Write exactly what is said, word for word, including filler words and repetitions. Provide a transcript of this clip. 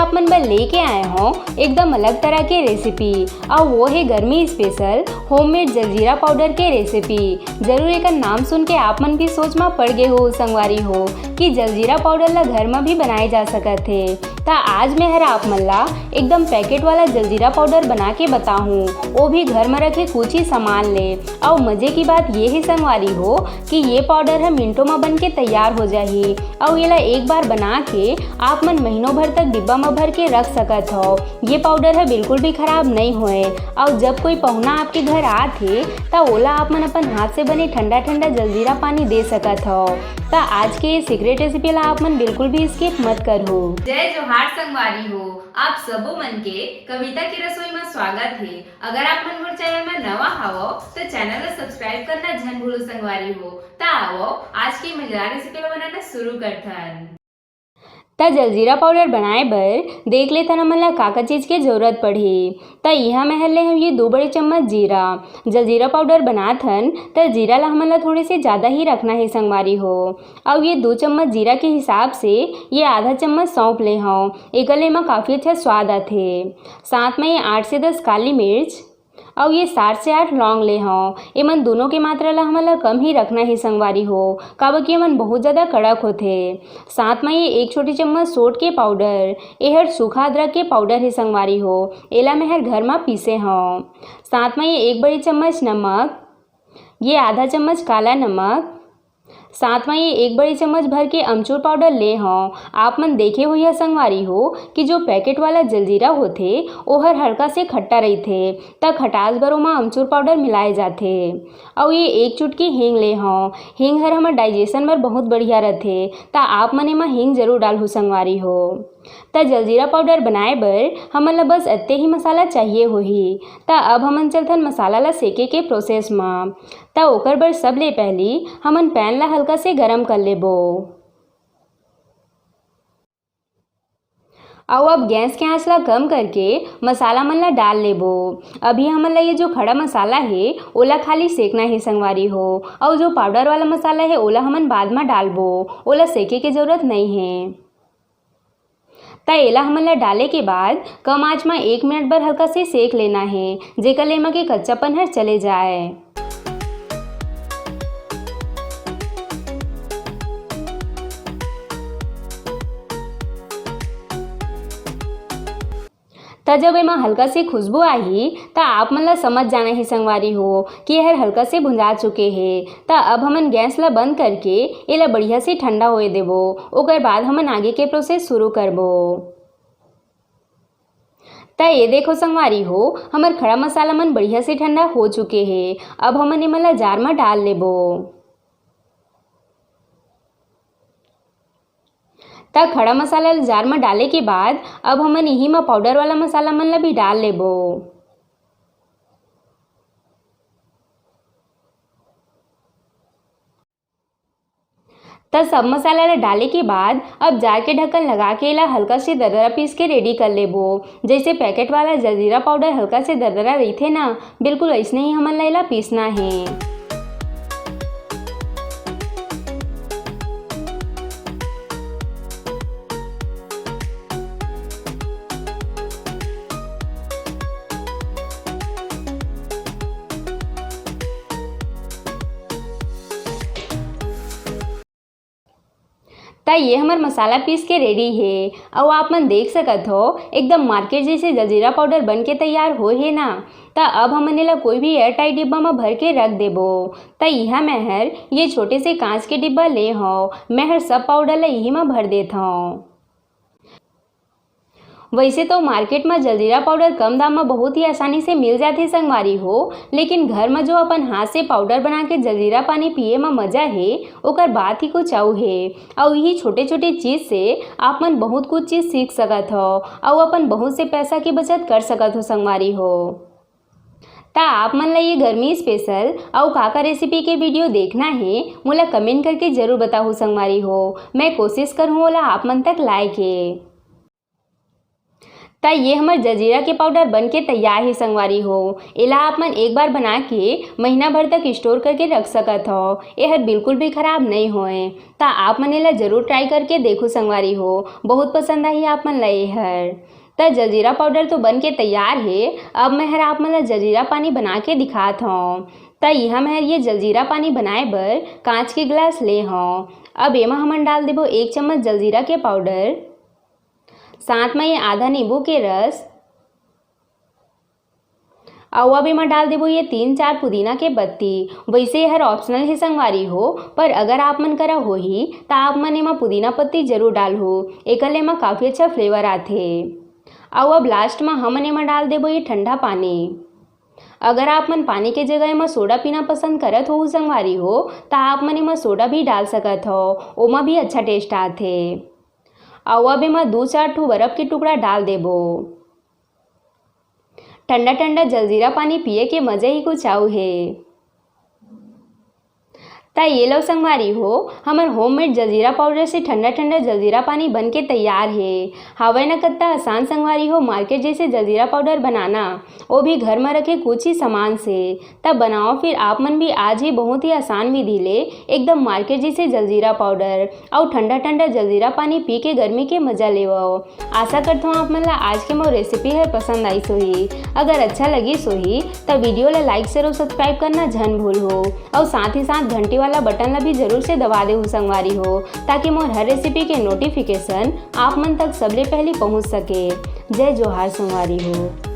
आप मन बर लेके आए हों एकदम अलग तरह के रेसिपी, अउ वो हे गर्मी स्पेशल होममेड जलजीरा पाउडर के रेसिपी। जरूर एकर नाम सुन के आप मन भी सोच म पड़ गे हो संगवारी हो कि जलजीरा पाउडर ला घर म भी बनाए जा सकत हे। त आज मैं हर आप मन ला एकदम पैकेट वाला जलजीरा पाउडर बना के बताहूँ, वो भी घर म रखे कुछ ही सामान ले। अउ मजे की बात ये हे संगवारी हो कि ये पाउडर ह मिनटों म बन के तैयार हो जाही। अउ एला एक बार बना के आप मन महीनों भर तक डिब्बा म भर के रख सकत हव। ये पाउडर ह बिल्कुल भी खराब नइ होए। अउ जब कोई पहुना आपके घर आत हे, त ओला आप मन अपन हाथ से बने ठंडा ठंडा जलजीरा पानी दे सकत हव। त आज के ये सीक्रेट रेसिपी ला आप मन बिल्कुल भी स्किप मत करहू। जय जोहार संगवारी हो, आप सबो मन के कविता की रसोई म स्वागत हे। अगर आप मन मोर चैनल म नवा हवव, त चैनल ला सब्सक्राइब करना झन भूलो संगवारी हो। त आवव, आज के मजेदार रेसिपी ला बनाना शुरू करथन। त जलजीरा पाउडर बनाए बर देख लेथन हमन ला का का चीज के जरूरत पड़ही। त इहाँ मैं हर ले हँव ये दू बड़े चम्मच जीरा। जलजीरा पाउडर बनात हन, त जीरा ला हमन ला थोड़े से ज्यादा ही रखना हे संगवारी हो। अउ ये दू चम्मच जीरा के हिसाब से ये आधा चम्मच सौंफ ले हँव, एकर ले एमा काफी अच्छा स्वाद आथे। साथ में ये आठ से दस काली मिर्च, अउ ये सात से आठ लौंग ले हँव। एमन दूनों के मात्रा ला हमन ला कम ही रखना हे संगवारी हो, काबर कि एमन बहुत ज्यादा कड़क होथे। साथ म ये एक छोटी चम्मच सोंठ के पाउडर, एहर सूखा अदरक के पाउडर हे संगवारी हो, एला मैं हर घर म पीसे हँव। साथ म ये एक बड़ी चम्मच नमक, ये आधा चम्मच काला नमक, साथ म ये एक बड़ी चम्मच भर के अमचूर पाउडर ले हँव। आप मन देखे होइहा संगवारी हो कि जो पैकेट वाला जलजीरा होथे, ओहर हल्का से खट्टा रहिथे, त खटास बर ओमा अमचूर पाउडर मिलाए जाथे। अउ ये एक चुटकी हींग ले हँव। हींग हर हमर डाइजेशन बर बहुत बढ़िया रथे, त आप मन एमा हींग जरूर डालहू संगवारी हो। त जलजीरा पाउडर बनाए बर हमन ल बस अत्ते ही मसाला चाहिए होही। त अब हमन चलथन मसाला ल सेके के प्रोसेस म। त ओकर बर सबले पहिली हमन पैन ल हल्का से गरम कर लेबो। अउ अब गैस के आंच ल कम करके मसाला मन ल डाल लेबो। अभी हमन ल ये जो खड़ा मसाला हे, ओला खाली सेकना हे संगवारी हो, अउ जो पाउडर वाला मसाला हे, ओला हमन बाद म डालबो, ओला सेके के जरूरत नइ हे। त एला हमन ल डाले के बाद कम आंच म एक मिनट बर हल्का से सेक लेना हे, जेकर ले एमा के कच्चापन हर चले जाए। त जब एमा हल्का से खुशबू आही, त आप मन ल समझ जाना हे संगवारी हो कि एहर हल्का से भुंजा चुके हे। त अब हमन गैस ल बंद करके एला बढ़िया से ठंडा होए देबो, ओकर बाद हमन आगे के प्रोसेस शुरू करबो। त ये देखो संगवारी हो, हमर खड़ा मसाला मन बढ़िया से ठंडा हो चुके हे। अब हमन एमन ला जार म डाल लेबो। त खड़ा मसाला ला जार म डाले के बाद अब हमन इही म पाउडर वाला मसाला मन ला भी डाल लेबो। त सब मसाला ला डाले के बाद अब जार के ढक्कन लगा के एला हल्का से दरदरा पीस के रेडी कर लेबो। जैसे पैकेट वाला जलजीरा पाउडर हल्का से दरदरा रहिथे ना, बिल्कुल अइसने ही हमन ला एला पीसना हे। त ये हमर मसाला पीस के रेडी हे। अउ आप मन देख सकत हो, एकदम मार्केट जैसे जलजीरा पाउडर बन के तैयार होए हे ना। त अब हमन एला कोई भी एयर टाइट डिब्बा म भर के रख देबो। त इहाँ मैं हर ये छोटे से कांच के डिब्बा ले हव, मैं हर सब पाउडर ला इही म भर देत हव। वैसे तो मार्केट म जलजीरा पाउडर कम दाम म बहुत ही आसानी से मिल जाथे संगवारी हो, लेकिन घर म जो अपन हाथ से पाउडर बना के जलजीरा पानी पिए म मजा हे, ओकर बात ही कुछ अउ हे। अउ इही छोटे-छोटे चीज से आप मन बहुत कुछ चीज सीख सकत हव अउ अपन बहुत से पैसा के बचत कर सकत हो संगवारी हो। त आप मन ला ये गर्मी स्पेशल अउ का का रेसिपी के वीडियो देखना हे, मोला कमेंट करके जरूर बताहू संगवारी हो। मैं कोशिश करहूँ ओला आप मन तक लाए के। त ये हमर जलजीरा के पाउडर बन के तैयार हे संगवारी हो। एला आप मन एक बार बना के महीना भर तक स्टोर करके रख सकत हव। एहर बिल्कुल भी खराब नइ होए। त आप मन एला जरूर ट्राई करके देखो संगवारी हो, बहुत पसंद आही आप मन ला एहर। त जलजीरा पाउडर तो बन के तैयार हे। अब मैं हर आप मन ला जलजीरा पानी बना के दिखात हव। त इहाँ मैं हर ये जलजीरा पानी बनाए बर कांच के गिलास ले हव। अब एमा हमन डाल देबो एक चम्मच जलजीरा के पाउडर, साथ में ये आधा नींबू के रस, अउ अब एमा डाल देबो ये तीन चार पुदीना के पत्ती। वैसे एहर ऑप्शनल हे संगवारी हो, पर अगर आप मन करा होही त आप मन एमा पुदीना पत्ती जरूर डालहू, एकर ले एमा काफ़ी अच्छा फ्लेवर आथे। अउ अब लास्ट में हमन एमा डाल देबो ये ठंडा पानी। अगर आप मन पानी के जगह एमा सोडा पीना पसंद करत हो संगवारी हो, त आप मन एमा सोडा भी डाल सकत हो, ओमा भी अच्छा टेस्ट आथे। अउ अब एमा दू चार ठो बर्फ के टुकड़ा डाल देबो। ठंडा ठंडा जलजीरा पानी पिए के मजा ही कुछ अउ हे। त ये लो संगवारी हो, हमर होममेड जलजीरा पाउडर से ठंडा ठंडा जलजीरा पानी बन के तैयार हे। हवय न कत्ता आसान संगवारी हो, मार्केट जैसे जलजीरा पाउडर बनाना, वो भी घर में रखे कुछ ही सामान से। तब बनाओ फिर आप मन भी आज ही बहुत ही आसान विधि ले एकदम मार्केट जैसे जलजीरा पाउडर अउ ठंडा ठंडा जलजीरा पानी पी के गर्मी के मजा लेवो। आशा करत हूँ आप मन ला आज के मोर रेसिपी हर पसंद आइस होही। अगर अच्छा लगिस होही त वीडियो ला लाइक शेयर अउ सब्सक्राइब करना झन भूलहू, अउ साथ ही साथ घंटी वाला बटन ला भी जरूर से दबा देहू संगवारी हो, ताकि मोर हर रेसिपी के नोटिफिकेशन आप मन तक सबले पहली पहुंच सके। जय जोहार संगवारी हो।